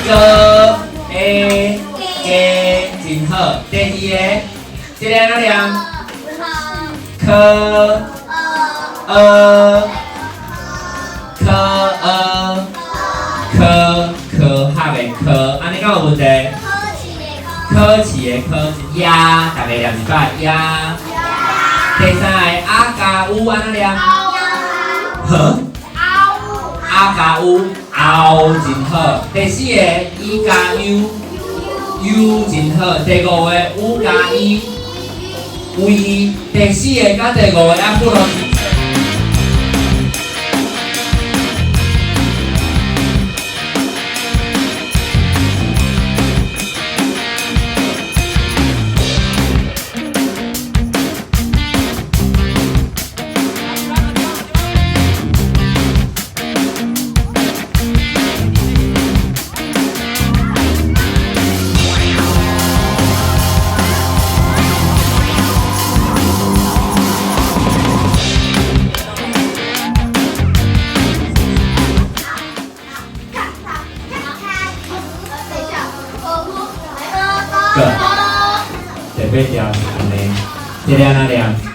哥 A 加真好。第二个，這个按怎念？科呃科呃科科學的科，按呢敢有問題？考試的考，鴨，逐家念一擺鴨。第三个阿加烏按怎念？呵？阿加烏後真好。第四个伊加 U U 真好。第五个烏加伊 V。第四个佮第五个按不囉。個，第八條是按呢，這个按怎念？